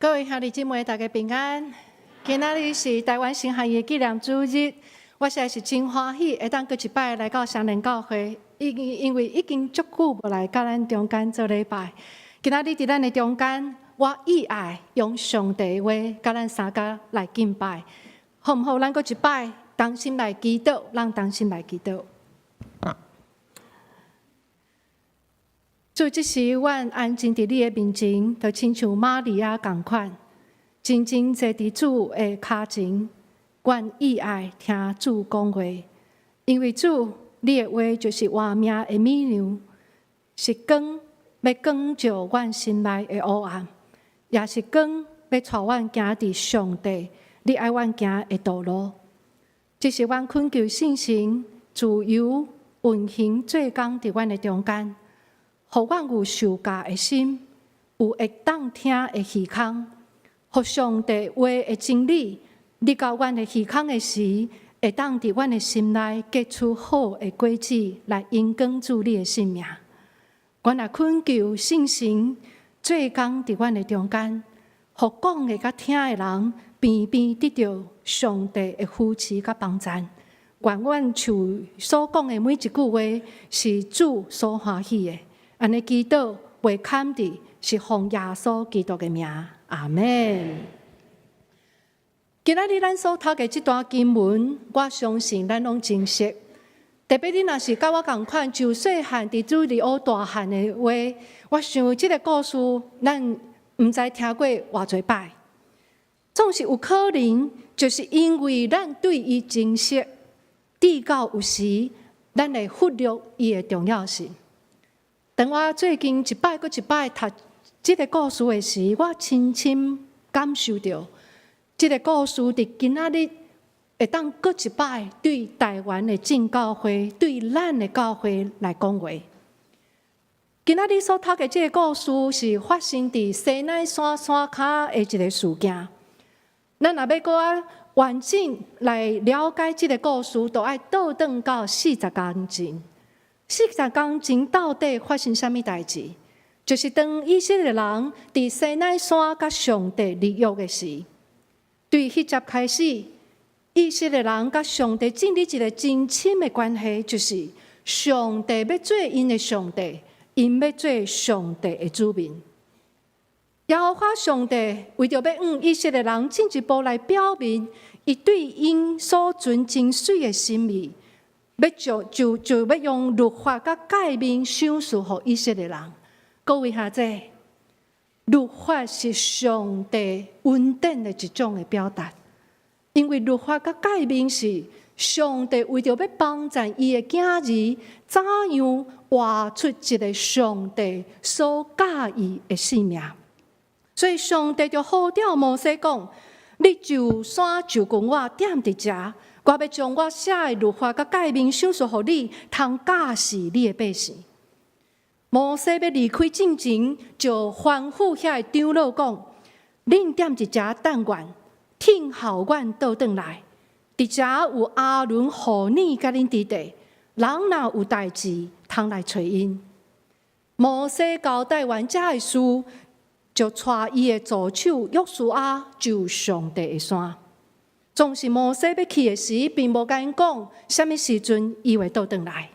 各位兄弟姊妹，大家平安。今仔日是台灣神學院紀念主日，我實在是真歡喜，會當閣一擺來到雙連教會，因為已經足久無來佮咱中間做禮拜。今仔日佇咱的中間，我意愛用上帝的話佮咱相共來敬拜，好毋好？咱閣一擺同心來祈禱，咱同心來祈禱。主，這時阮安靜佇你的面前，就親像瑪利亞仝款，靜靜坐佇主的跤前，阮意愛聽主講話，因為主，你的話就是活命的米糧，是光欲光照阮心內的黑暗，也是光欲帶阮行佇上帝你愛阮行的道路。這時阮懇求聖神自由運行做工佇阮的中間。予阮有受教的心，有會當聽的耳孔，予上帝話的真理，入到阮的耳孔的時，會當佇阮的心內結出好的果子，來榮光主你的聖名。阮也懇求聖神做工佇阮的中間，予講的佮聽的人，平平得著上帝的扶持佮幫贊。願阮喙所講的每一句話，是主所歡喜的。按呢祈禱，袂堪的，是奉耶穌基督的名，阿們。今仔日咱所讀的這段經文，我相信咱攏真熟。特別你若是佮我仝款，自細漢佇主日學大漢的話，我想這個故事，咱毋知聽過偌濟擺。總是有可能，就是因為咱對伊真熟，至到有時，咱會忽略伊的重要性。當我最近一擺閣一擺讀這个故事的時，我深深感受著，這个故事佇今仔日會當閣一擺對台灣的正教會、對咱的教會來講話。今仔日所讀的這个故事是發生佇西奈山山跤的一个事件。咱若欲閣較完整來了解這个故事，就愛倒轉到四十工前。四十工前到底發生啥物代誌？就是當以色列人佇西奈山佮上帝立約的時，對彼節開始，以色列人佮上帝建立一个真親的關係，就是上帝欲做𪜶的上帝，𪜶欲做上帝的子民。耶和華上帝為著欲向以色列人進一步來表明，伊對𪜶所存真媠的心意。欲就就就欲用律法佮誡命賞賜予以色列人。各位兄弟，律法是上帝恩典的一種的表達，因為律法佮誡命是上帝為著欲幫贊伊的囝兒，怎樣活出一个上帝所佮意的生命。所以上帝就呼召摩西講：你上山就近我，踮佇遮。我欲將我寫的律法佮誡命賞賜予你，通教示你的百姓。摩西欲離開進前，就吩咐遐个長老講：恁踮佇遮等阮，聽候阮倒轉來。佇遮有亞倫、何爾佮恁佇咧，人若有代誌，通來揣𪜶。摩西交代完遮的事，就帶伊的助手約書亞上上帝的山。總是摩西欲去的時，並無共𪜶講啥物時陣伊會倒轉來。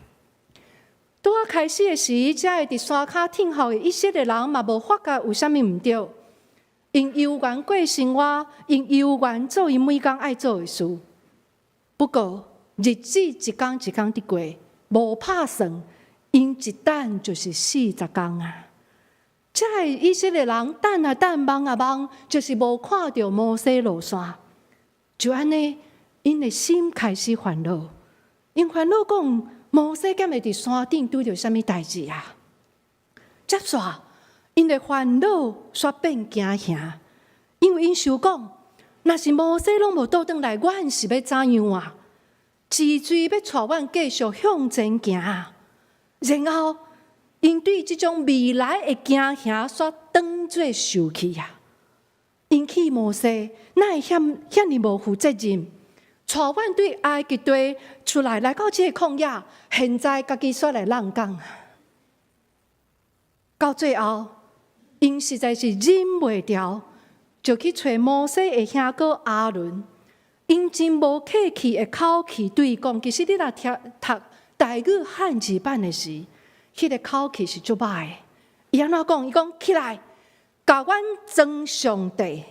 拄仔開始的時，遮个佇山跤聽候的以色列人嘛無發覺有啥物毋對，𪜶猶原過生活，𪜶猶原做𪜶每工愛做的事。不過日子一工一工佇過，無拍算，𪜶一等就是四十工啊！遮个以色列人等啊等，望啊望，就是無看著摩西落山。就按呢，𪜶的心開始煩惱。𪜶煩惱講，摩西敢會佇山頂拄著啥物代誌啊？接煞，𪜶的煩惱煞變驚嚇，因為𪜶想講，若是摩西攏無倒轉來，阮是欲怎樣啊？治罪欲帶阮繼續向前行。然後，𪜶對這種未來的驚嚇，煞當做受氣啊！𪜶氣摩西，哪會遐遐爾無負責任？帶阮對埃及地出來，來到這个曠野，現在家己煞來挵工。到最後，𪜶實在是忍袂牢，就去揣摩西的兄哥亞倫，𪜶真無客氣的口氣對伊講。其實你若聽讀台語漢字版的時，彼個口氣是足歹的。伊按怎講？伊講起來，共阮裝上帝，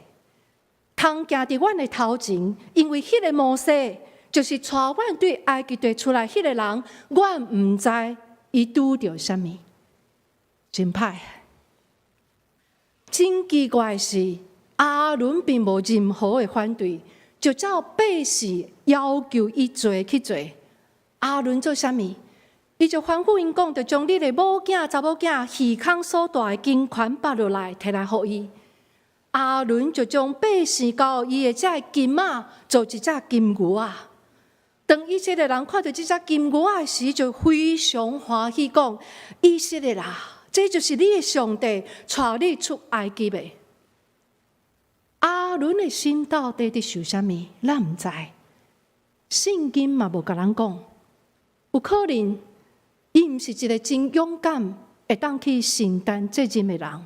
通行佇阮的頭前，因為彼個摩西就是帶阮對埃及地出來彼個人，阮毋知伊拄著啥物，真歹。真奇怪的是，亞倫並無任何的反對，就照百姓要求伊做去做。亞倫做啥物？伊就吩咐𪜶講，就將你的某囝、查某囝耳孔所戴的金環拔落來，提來予伊。亞倫就將百姓交予伊的這个金仔做一隻金牛仔。當以色列人看著這隻金牛仔時，就非常歡喜，講：以色列啊，這就是你的上帝，帶你出埃及的。亞倫的心到底佇想啥物？咱毋知，聖經嘛無共咱講。有可能，伊毋是一個真勇敢、會當去承擔責任的人。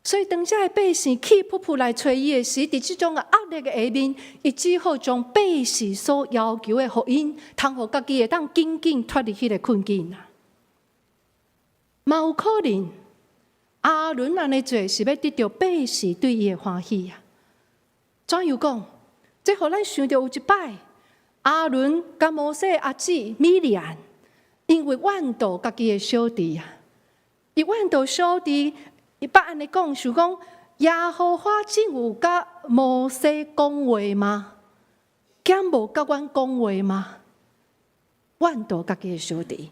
所以當這个百姓氣噗噗來揣伊的時，佇這種的壓力的下面，伊只好將百姓所要求的予𪜶，通予家己會當緊緊脫離彼个困境啊。嘛有可能，亞倫按呢做是欲得著百姓對伊的歡喜啊。怎樣講？這予咱想著有一擺，亞倫佮摩西阿姊米利暗，因為怨妒家己的小弟啊，伊怨妒小弟。伊捌按呢講，想講耶和華真有佮摩西講話嗎？敢無佮阮講話嗎？怨妒家己的小弟，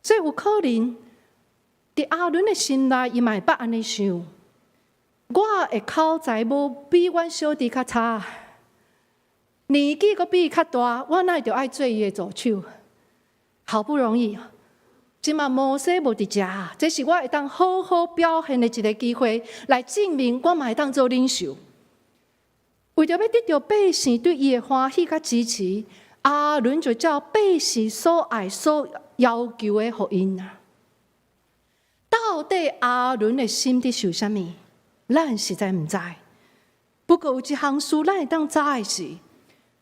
所以有可能佇亞倫的心內，伊嘛會捌按呢想：我的口才無比阮小弟較差，年紀閣比伊較大，我哪會著愛做伊的助手？好不容易，這馬摩西無佇遮，這是我會當好好表現的一个機會，來證明我嘛會當做領袖。為著欲得著百姓對伊的歡喜佮支持，亞倫就照百姓所愛、所要求的予𪜶啊。到底亞倫的心佇想啥物？咱實在毋知。不過有一項事，咱會當知的是，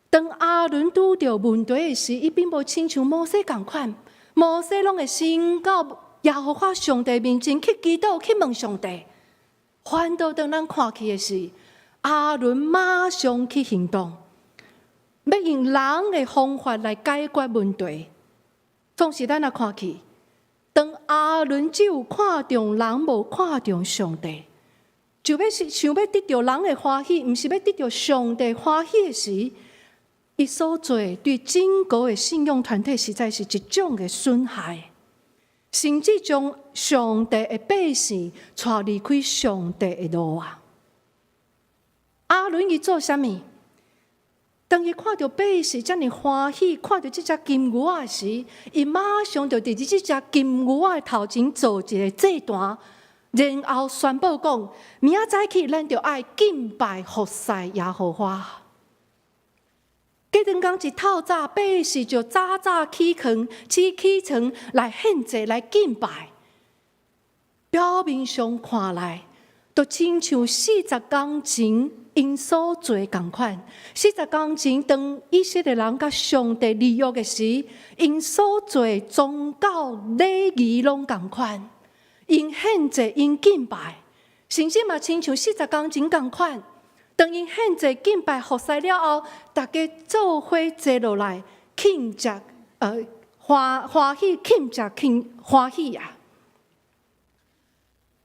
當亞倫拄著問題的時，伊並無親像摩西仝款。摩西攏會先到耶和華上帝面前去祈禱、去問上帝。反倒當咱看去的是，亞倫馬上去行動，欲用人的方法來解決問題。總是咱若看去，當亞倫只有看重人，無看重上帝，就欲是想欲得著人的歡喜，毋是欲得著上帝歡喜的時，伊所做對整個的信仰團體，實在是一種的損害，甚至將上帝的百姓帶離開上帝的路啊！亞倫伊做啥物？當伊看著百姓遮爾歡喜，看著這隻金牛仔時，伊馬上就佇這隻金牛仔的頭前做一个祭壇，然後宣布講：明仔載起，咱就愛敬拜服侍耶和華。隔頓工一透早，百姓就早早起床，起床來獻祭來敬拜。表面上看來，就親像四十工前𪜶所做仝款。四十工前，當以色列人佮上帝立約的時，𪜶所做宗教禮儀攏仝款，𪜶獻祭，𪜶敬拜，甚至嘛親像四十工前仝款。當𪜶獻祭敬拜服侍了後，大家做伙坐落來慶祝，歡喜慶祝慶歡喜啊！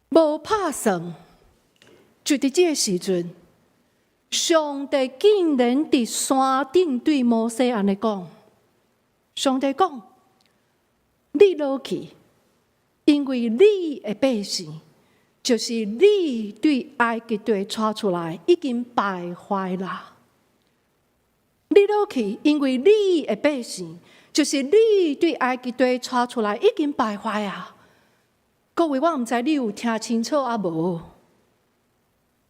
無拍算，就佇這个時陣，上帝竟然佇山頂對摩西按呢講：上帝講，你落去，因為你的百姓，就是你對埃及地帶出來，已經敗壞啦。你落去，因為你的百姓，就是你對埃及地帶出來，已經敗壞啊！各位，我毋知你有聽清楚抑無？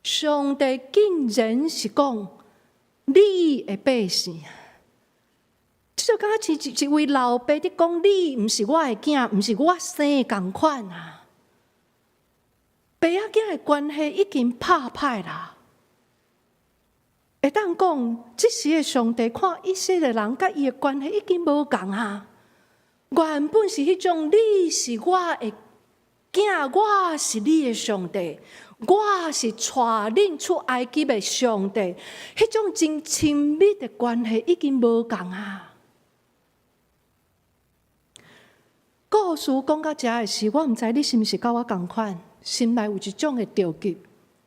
上帝竟然是講你的百姓，這就敢若是一位老爸佇講你毋是我的囝，毋是我生的仝款啊！爸仔囝的關係已經拍歹啦。會當講，這時的上帝看以色列人佮伊的關係已經無仝啊。原本是彼種你是我的囝，我是你的上帝，我是帶恁出埃及的上帝，彼種真親密的關係已經無仝啊。故事講到遮的時，我毋知你是毋是佮我仝款，心內有一種的著急，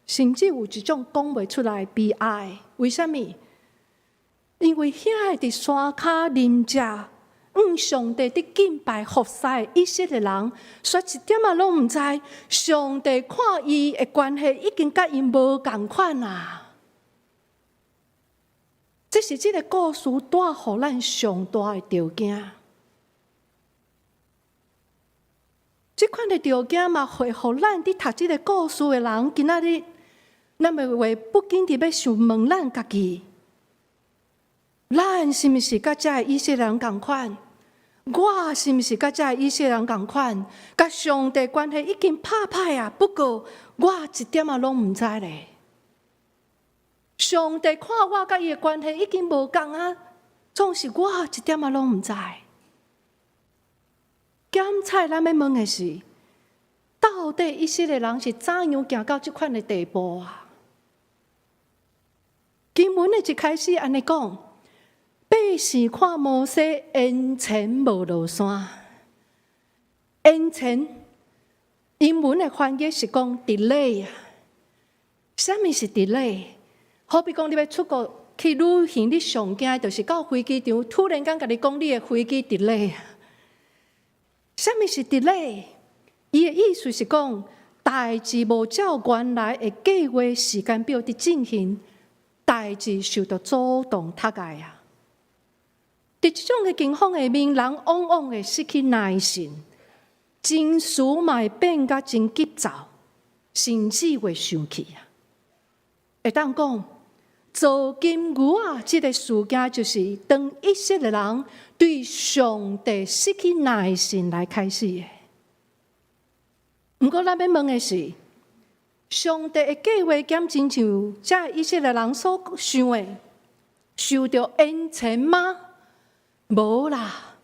甚至有一種講袂出來的悲哀。為啥物？因為遐个佇山跤臨食，向上帝佇敬拜服侍的以色列人，卻一點仔攏毋知，上帝看伊的關係已經佮𪜶無仝款啊！這是這个故事帶予咱上大的著驚。這款的著驚嘛，會予咱佇讀這个故事的人，今仔日，咱嘛會不禁佇欲想問咱家己：咱是毋是佮這个以色列人仝款？我是毋是佮這個以色列人仝款？佮上帝關係已經拍歹啊！不過我一點仔攏毋知咧。上帝看我佮伊的關係已經無仝啊，總是我一點仔攏毋知。檢採咱欲問的是，到底以色列人是怎樣行到這款的地步啊？經文的一開始按呢講，百姓看摩西延遲無落山，延遲，英文的翻譯是講 delay 啊。啥物是 delay？好比講你欲出國去旅行，你上驚就是到飛機場突然間共你講你的飛機 delay。啥物是 delay？伊的意思是講，代誌無照原來的計劃時間表佇進行，代誌受到阻擋窒礙啊。佇這種的情況下面，人往往會失去耐性，情緒嘛會變甲真急躁，甚至會生氣啊。會當講，造金牛仔這个事件，就是當以色列人對上帝失去耐性來開始的。毋過，咱欲問的是，上帝的計劃敢親像這以色列人所想的，受著延遲嗎？無啦。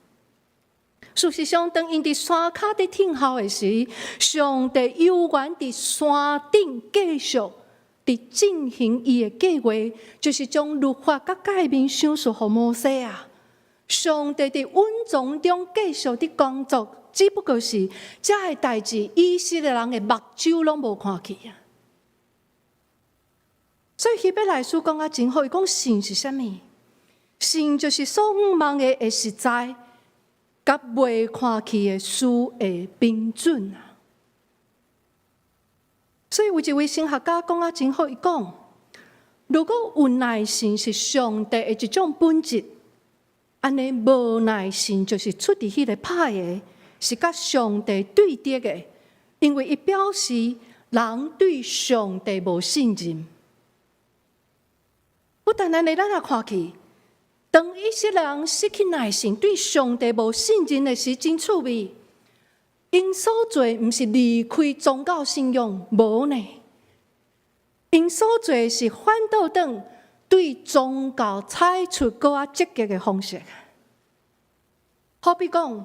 事實上，當𪜶佇山跤佇等候的時，上帝猶原佇山頂繼續佇進行伊的計劃，就是將律法佮誡命賞賜予摩西啊。上帝佇隱藏中繼續佇工作，只不過是這个代誌，以色列人的目睭攏無看去啊。所以希伯來書講啊真好，伊講信是啥物？信就是所向望的實在，佮未看去的事的憑準啊。所以有一位神學家講啊真好，伊講：如果有耐性是上帝的一種本質，按呢無耐性就是出佇彼个歹的，是佮上帝對敵的，因為伊表示人對上帝無信任。不但按呢，咱也看去，當以色列人失去耐性，對上帝無信任的時，真趣味。𪜶所做毋是離開宗教信仰，無呢。𪜶所做是反倒轉對宗教採取閣較積極的方式。好比講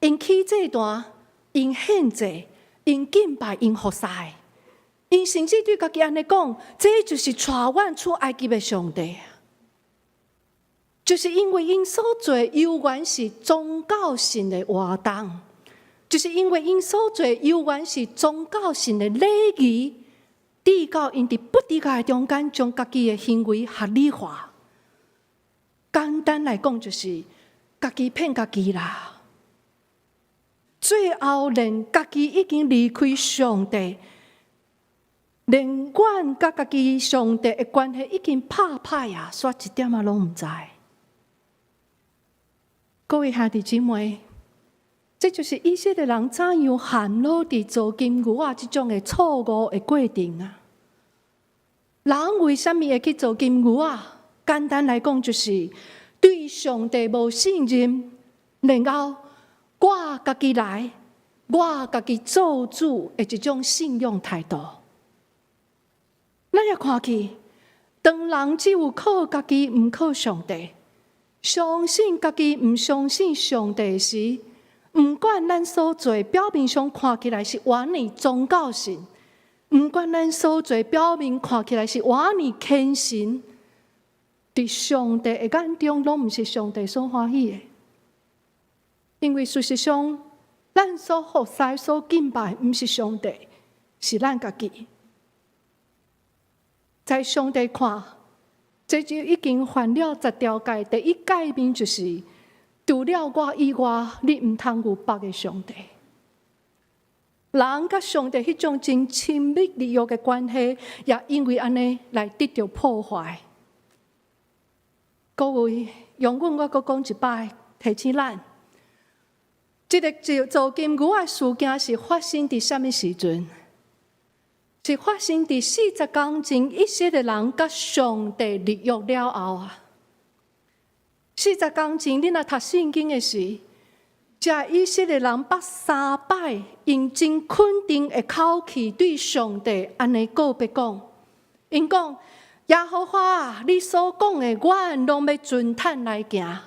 ，𪜶起祭壇，𪜶獻祭，𪜶敬拜，𪜶服侍，𪜶甚至對家己按呢講，這就是帶阮出埃及的上帝。就是因為𪜶所做猶原是宗教性的活動。就是因為𪜶所做猶原是宗教性的禮儀，直到𪜶佇不知覺中間將家己的行為合理化。簡單來講，就是家己騙家己啦。最後，連家己已經離開上帝，連阮佮家己上帝的關係已經拍歹啊，煞一點仔攏毋知。各位兄弟姊妹，這就是以色列人怎樣陷落佇造金牛仔這種的錯誤的過程啊！人為啥物會去造金牛仔？簡單來講，就是對上帝無信任，然後我家己來，我家己做主的一種信仰態度。咱也看去，當人只有靠家己，毋靠上帝，相信家己，毋相信上帝時，毋管咱所做表面上看起來是偌爾宗教性，毋管咱所做表面看起來是偌爾虔誠，佇上帝的眼中，攏毋是上帝所歡喜的。因為事實上，咱所服侍、所敬拜，毋是上帝，是咱家己。在上帝看，這就已經犯了十條誡。第一誡命就是，除了我以外，你毋通有別个上帝。人佮上帝彼種真親密立約的關係，也因為按呢來得著破壞。各位，容阮我閣講一擺，提醒咱，這个造金牛仔事件是發生佇啥物時陣？是發生佇40工前，以色列人佮上帝立約了後啊。四十工前，你若讀聖經的時，這以色列人捌三擺用真肯定的口氣對上帝按呢告白講，𪜶講：耶和華，你所講的，阮攏欲遵趁來行。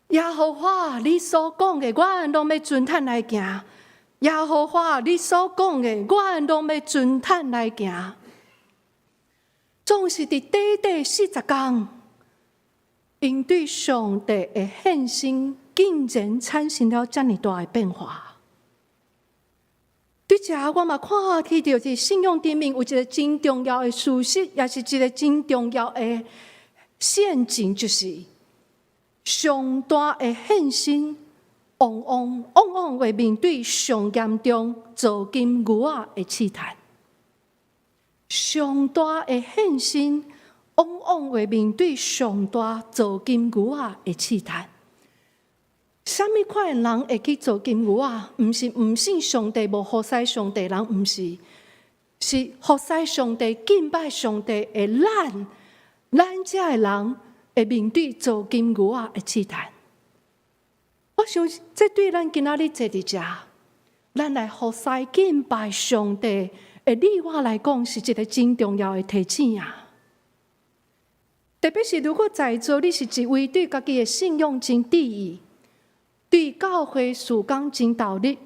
耶和華，你所講的，阮攏欲遵趁來行。耶和華，你所講的，阮攏欲遵趁來行。總是佇短短四十工，𪜶對上帝的獻身，竟然產生了遮爾大的變化。佇遮我嘛看見著佇信仰頂面有一个真重要的事實，也是一个真重要的陷阱，就是上大的獻身，往往往往會面對上嚴重造金牛仔的試探。上大的獻身，往往會面對上大造金牛仔的試探。啥物款的人會去造金牛仔？毋是毋信上帝、無服侍上帝人，毋是，是服侍上帝、敬拜上帝的咱，咱遮的人會面對造金牛仔的試探。我想，這對咱今仔日坐佇遮，咱來服侍敬拜上帝的你我來講，是一个真重要的提醒啊！特別是如果在座你是一位對家己的信仰真質疑，對教會事工真投入，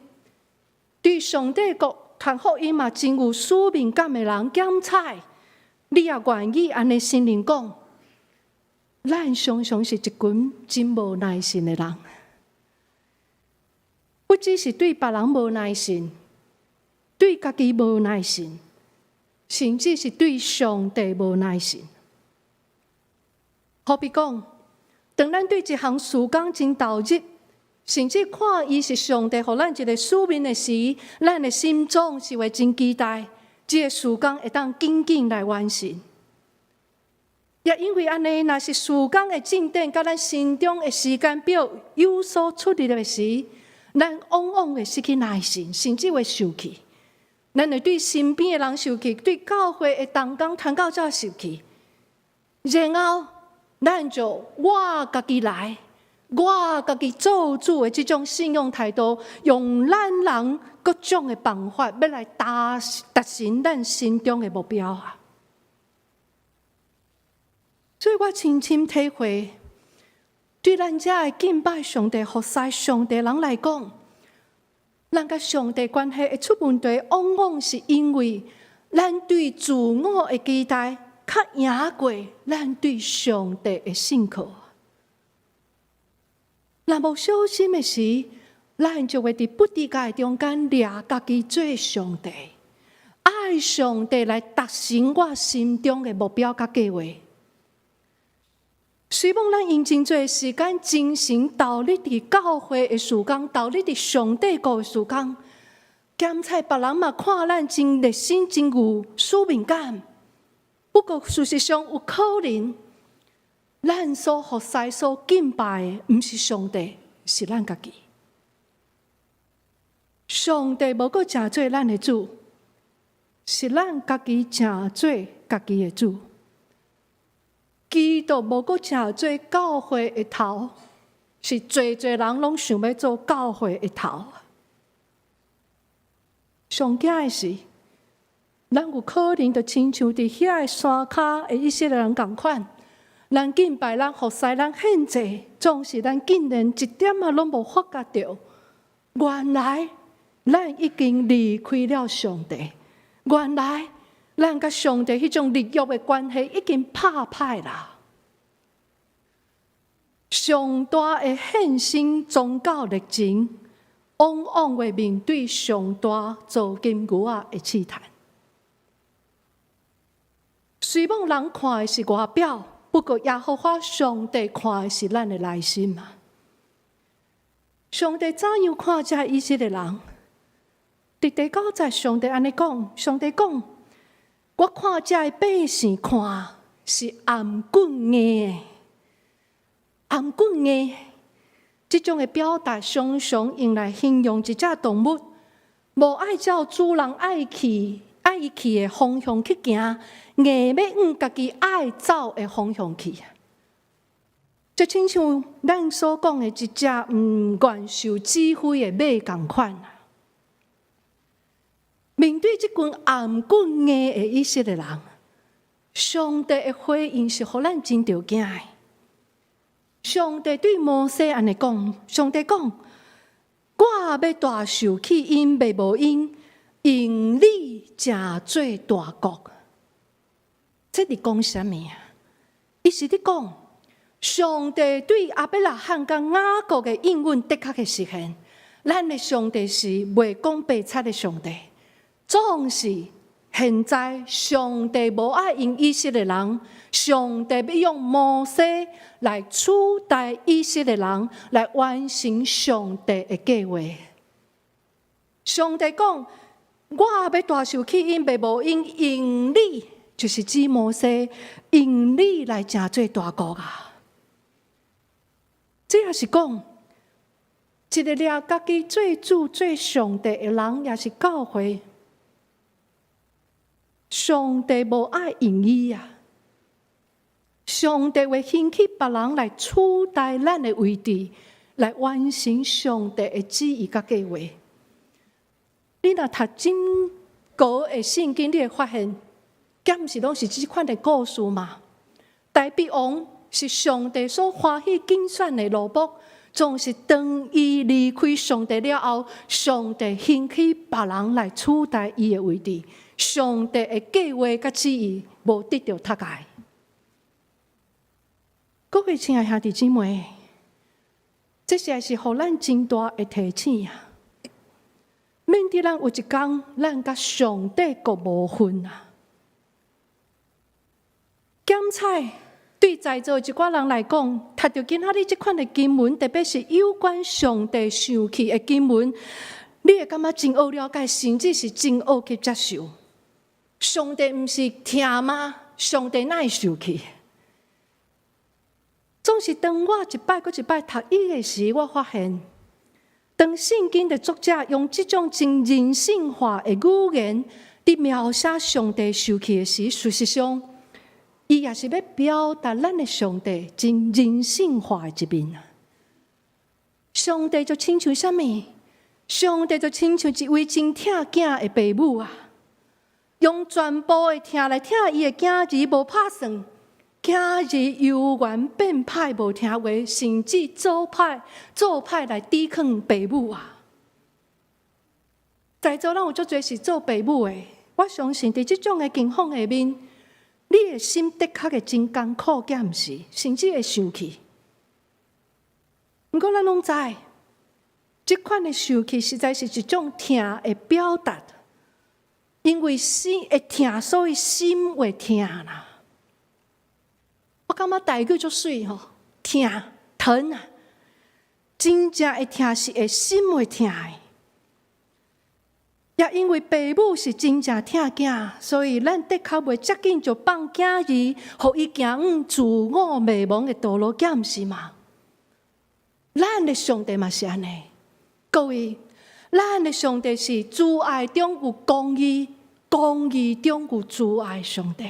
對上帝國傳福音嘛真有使命感的人，檢採你也願意按呢承認講，咱常常是一群真無耐性的人。不只是對別人無耐性，對家己無耐性，甚至是對上帝無耐性。好比講，當咱對一項事工真投入，甚至看伊是上帝予咱一个使命的時，咱的心中是會真期待，這个事工會當緊緊來完成。也因為按呢，若是事工的進展佮咱心中的時間表有所出入的時，咱往往會失去耐性，甚至會生氣。咱會對身邊的人生氣，對教會的同工、傳教者生氣。然後，咱就我家己來，我家己做主的這種信仰態度，用咱人各種的辦法，欲來達達成咱心中的目標啊！所以我深深體會，對咱遮的敬拜上帝、服侍上帝人來講，咱佮上帝關係會出問題，往往是因為咱對自我的期待較贏過咱對上帝的信靠。若無小心的時，咱就會佇不知覺中間掠家己做上帝，愛上帝來達成我心中的目標佮計劃。雖罔咱用真濟時間、精神投入佇教會的事工，投入佇上帝國的事工，檢採別人嘛看咱真熱心、真有使命感。不過事實上有可能，咱所服侍、所敬拜的，毋是上帝，是咱家己。上帝無閣成做咱的主，是咱家己成做家己的主。基督無閣成做教會的頭，是濟濟人攏想欲做教會的頭。上驚的是，咱有可能就親像佇遐个山跤的以色列人仝款，咱敬拜、咱服侍、咱獻祭，總是咱竟然一點仔攏無發覺著，原來咱已經離開了上帝，原來咱佮上帝彼種立約的關係已經拍歹啦。上大的獻身宗教熱情，往往會面對上大造金牛仔的試探。雖罔人看的是外表，不過耶和華上帝看的是咱的內心啊！上帝怎樣看這以色列人？佇第九節，上帝按呢講：上帝講，我看這百姓看是頷頸硬的，頷頸硬。這種的表達常常用來形容一隻動物，無愛照主人愛去愛伊去的方向去行，硬欲往家己愛走的方向去。就親像咱所講的一隻毋願受指揮的馬仝款。面對這群頷頸硬的以色列人，上帝的回應是予咱真著驚的。上帝對摩西按呢講：上帝講，我欲大受氣𪜶，袂無𪜶，用你成做大國。這佇講啥物啊？伊是佇講，上帝對亞伯拉罕佮雅各的應允的確會實現。咱的上帝是袂講白賊的上帝，總是現在上帝無愛用以色列人，上帝欲用摩西來取代以色列人，來完成上帝的計劃。上帝講：我欲大受氣𪜶，袂無𪜶，用你，就是指摩西，用你來成做大國啊！這也是講，一個掠家己做主、做上帝的人，抑是教會。上帝無愛用伊啊！上帝會興起別人來取代咱的位置，來完成上帝的旨意佮計劃。你若讀整個的聖經，你會發現，敢毋是攏是這款的故事嘛？大衛王是上帝所歡喜揀選的奴僕，總是當伊離開上帝了後，上帝興起別人來取代伊的位置。上帝的計劃佮旨意無得著覆蓋。各位親愛兄弟姊妹，這實在是予咱真大的提醒啊！免得咱有一工，咱佮上帝閣無份啊！檢採對在座一寡人來講，讀著今仔日這款的經文，特別是有關上帝受氣的經文，你會感覺真學了解，甚至是真學去接受。上帝毋是疼嗎？上帝哪會受氣？總是當我一擺閣一擺讀伊的時，我發現，當聖經的作者用這種真人性化的語言，佇描寫上帝受氣的時，事實上，伊也是欲表達咱的上帝真人性化的一面啊！上帝就親像啥物？上帝就親像一位真疼囝的爸母啊！用全部的疼來疼伊的囝兒，無拍算，囝兒猶原變歹無聽話，甚至做歹做歹來抵抗爸母啊！在座咱有足濟是做爸母的，我相信佇這種的境況下面，你的心的確會真艱苦，敢毋是？甚至會生氣。毋過咱攏知，這款的受氣實在是一種疼的表達。因為心會疼，所以心會疼啦。我感覺台語足媠吼，疼疼啊！真正會疼是會心會疼的。也因為爸母是真正疼囝，所以咱的確袂遮緊就放囝兒，予伊行往自我滅亡的道路，敢毋是嗎？咱的上帝嘛是按呢，各位，咱的上帝是慈愛中有公義，公義中有慈愛上帝。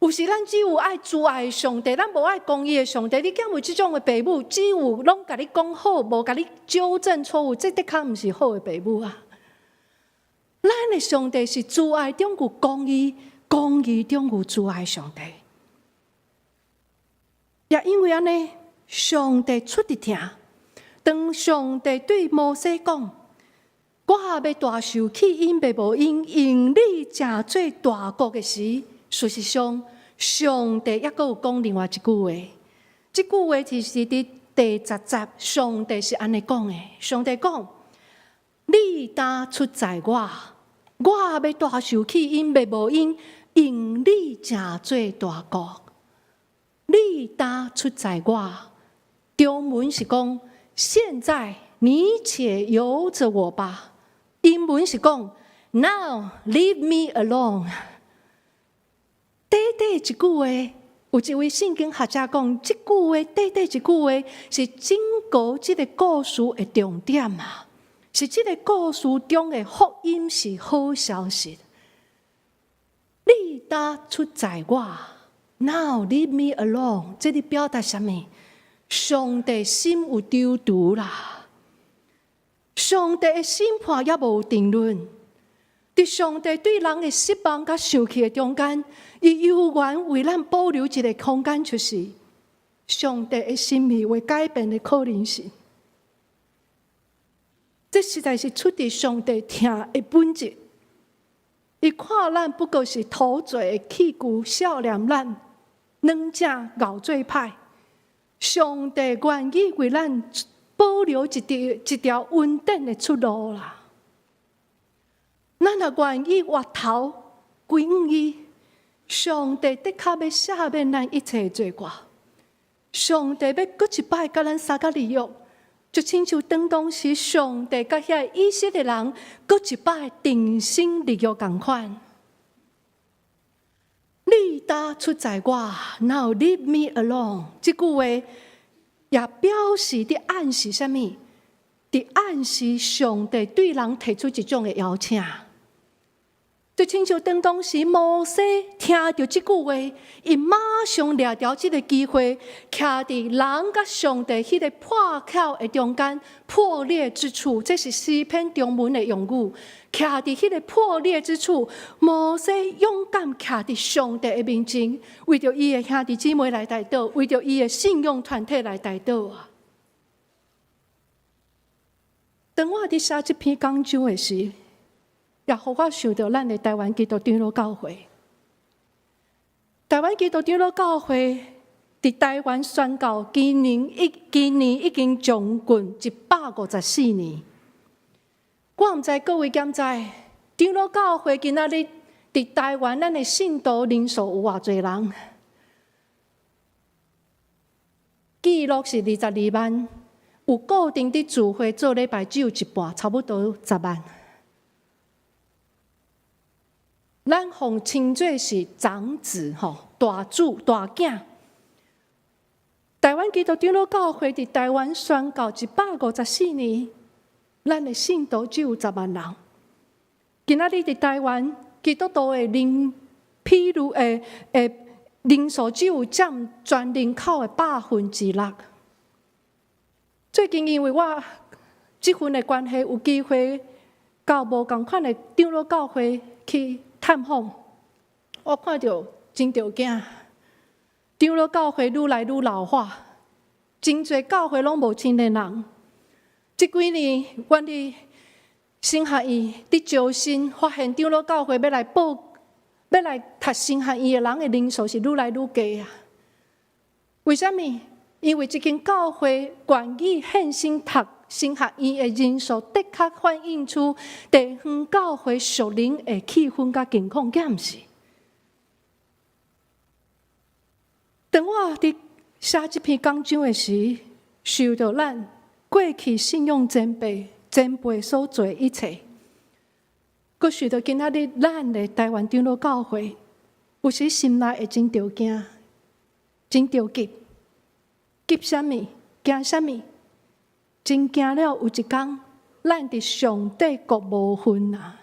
有時咱只有愛慈愛的上帝，咱無愛公義的上帝。你敢有這種的爸母，只有攏共你講好，無共你糾正錯誤，這的確毋是好的爸母啊。咱的上帝是慈愛中有公義，公義中有慈愛上帝。也因為按呢，上帝出佇疼。當上帝對摩西講：我欲大受氣𪜶，滅無𪜶，用你成做大國的時，事實上，上帝猶閣有講另外一句話。這句話就是佇第10節，上帝是按呢講的。上帝講：你擔出在我，我欲大受氣𪜶，滅無𪜶，用你成做大國。你擔出在我，中文是講：現在你且由著我吧。英文是講：Now leave me alone。短短一句話，有一位聖經學者講，這句話短短一句話是整個這个故事的重點啊！是這个故事中的福音是好消息。你擔出在我，Now leave me alone。這裡表達啥物？上帝心有躊躇啦，上帝的審判猶無定論。佇上帝對人的失望佮生氣的中間，伊猶原為咱保留一个空間，就是上帝的心意會改變的可能性。這實在是出佇上帝疼的本質。伊看咱不過是土做的器具，少年咱軟正𠢕做歹。上帝願意為咱保留一條穩定的出路啦。咱若願意回頭歸向伊，上帝的確欲赦免咱一切罪過。上帝欲閣一擺佮咱相佮立約，就親像當當時上帝佮遐以色列人閣一擺重新立約仝款。你擔出在我，Now leave me alone。這句話也表示佇暗示啥物？佇暗示上帝對人提出一種的邀請。就親像當當時摩西聽著這句話，伊馬上掠著這个機會，徛佇人佮上帝彼个破口的中間破裂之處，這是詩篇中文的用語。徛佇彼个破裂之處，摩西勇敢徛佇上帝的面前，為著伊的兄弟姊妹來代禱，為著伊的信仰團體來代禱啊！當我佇寫這篇講章的時，也予我想著咱的台灣基督長老教會。台灣基督長老教會佇台灣宣教，今年已經將近154年。我毋知各位敢知，長老教會今仔日佇台灣，咱的信徒人數有偌濟人？記錄是22萬，有固定佇聚會做禮拜只有一半，差不多10萬。咱予稱做是長子吼，大子大囝。台灣基督長老教會佇台灣宣教154年，咱的信徒只有10萬人。今仔日佇台灣基督徒的人，譬如的人數只有佔全人口的6%。最近因為我這份的關係，有機會到無仝款的長老教會去探訪，我看著真著驚。長老教會愈來愈老化，真濟教會攏無青年人。這幾年，阮佇神學院佇招新，發現長老教會欲來報、欲來讀神學院的人的人數是愈來愈低啊。為啥物？因為這間教會願意獻身讀神學院的人數，的確反映出地方教會屬靈的氣氛佮情況，敢毋是？當我佇寫這篇講章的時，想著咱過去信仰前輩所做的一切，閣想著今仔日咱的台灣長老教會，有時心內會真著驚，真著急，急啥物？驚啥物？真驚了有一天，咱佇上帝國無份啊！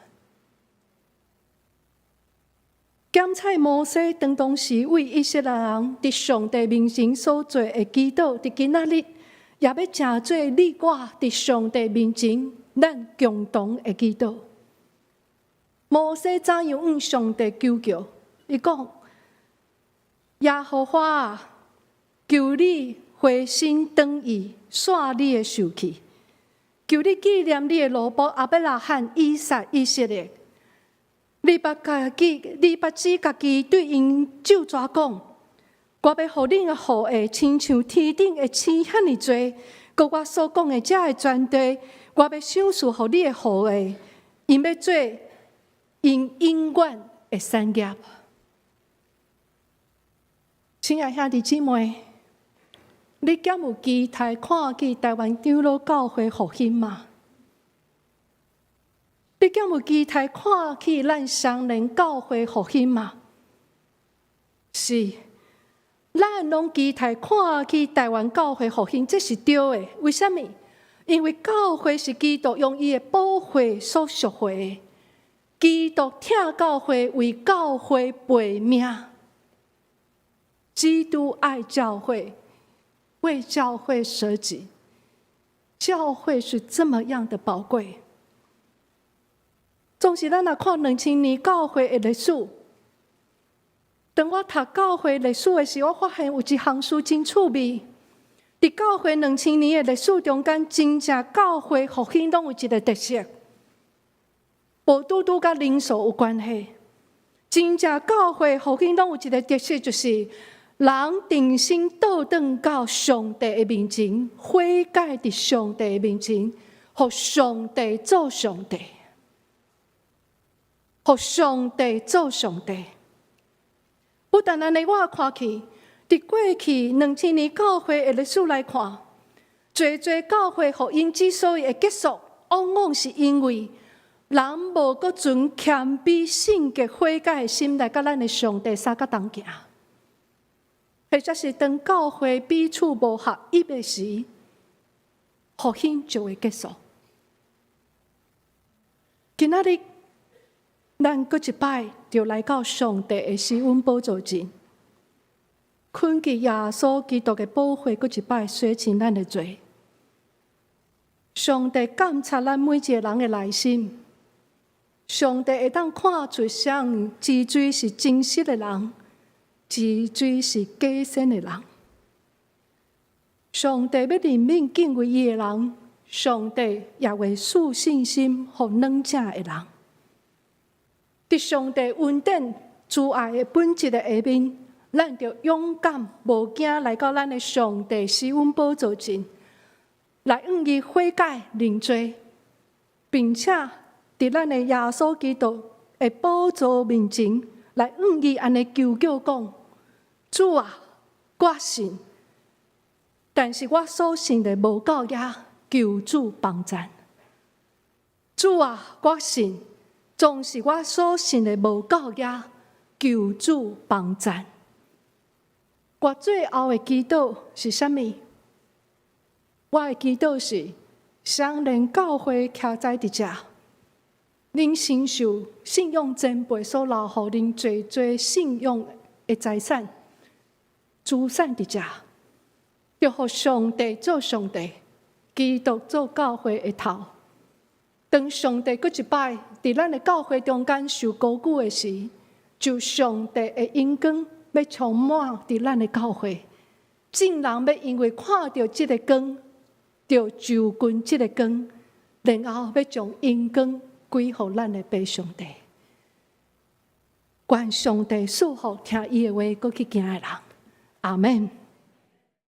檢採摩西當當時為以色列人佇上帝面前所做的祈禱，佇今仔日也欲成做你我佇上帝面前咱共同的祈禱。摩西怎樣向上帝求叫？伊講：耶和華啊，求你回心轉意，煞你的受氣，求你紀念你的奴僕亞伯拉罕、以撒、以色列。你捌指家己對𪜶咒詛講：我欲予恁的後裔親像天頂的星遐爾濟，閣我所講的這个全地，我欲賞賜予你的後裔，𪜶欲做𪜶永遠的產業。親愛兄弟姊妹，你敢有期待看見台灣長老教會復興嗎？你敢有期待看見咱雙連教會復興嗎？是，咱攏期待看見台灣教會復興，這是對的。為啥物？因為教會是基督用伊的寶血所贖回的，基督疼教會，為教會背命。基督愛教會，為教會捨己。教會是這麼樣的寶貴。總是咱若看2000年教會的歷史，當我讀教會歷史的時候，我發現有一項事真趣味。佇教會兩千年的歷史中間，真正教會復興攏有一個特色，無拄拄佮人數有關係。真正教會復興攏有一個特色，就是人重新倒轉到上帝的面前，悔改佇上帝的面前，予上帝做上帝，予上帝做上帝。不但按呢，我看去，佇過去兩千年教會的歷史來看，濟濟教會福音之所以會結束，往往是因為人無閣存謙卑、聖潔、悔改的心來佮咱的上帝相佮同行，或者是當教會彼此無合一的時，復興就會結束。今仔日，咱閣一擺就來到上帝的施恩寶座前，懇求耶穌基督的寶血閣一擺洗清咱的罪。上帝監察咱每一個人的內心，上帝會當看出啥一濟是真實的人，一濟是假仙的人。上帝欲憐憫敬畏伊的人，上帝也會賜信心予軟正的人。佇上帝恩典慈愛的本質的下面，咱就勇敢無驚來到咱的上帝施恩寶座前，來向伊悔改認罪，並且佇咱的耶穌基督的寶座面前，來向伊按呢求叫講：主啊，我信，但是我所信的無夠額，求主幫贊。主啊，我信，總是我所信的無夠額，求主幫贊。我最後的祈禱是啥物？我的祈禱是：雙連教會徛在佇遮，恁承受信仰前輩所留予恁濟濟信仰的財產、資產佇遮，就予上帝做上帝，基督做教會的頭。當上帝閣一擺佇咱的教會中間受高舉的時，就上帝的榮光欲充滿佇咱的教會，眾人欲因為看著這個光，就就近這個光，然後欲將榮光歸予咱的父上帝。願上帝賜福聽伊的話，閣去行的人。阿門。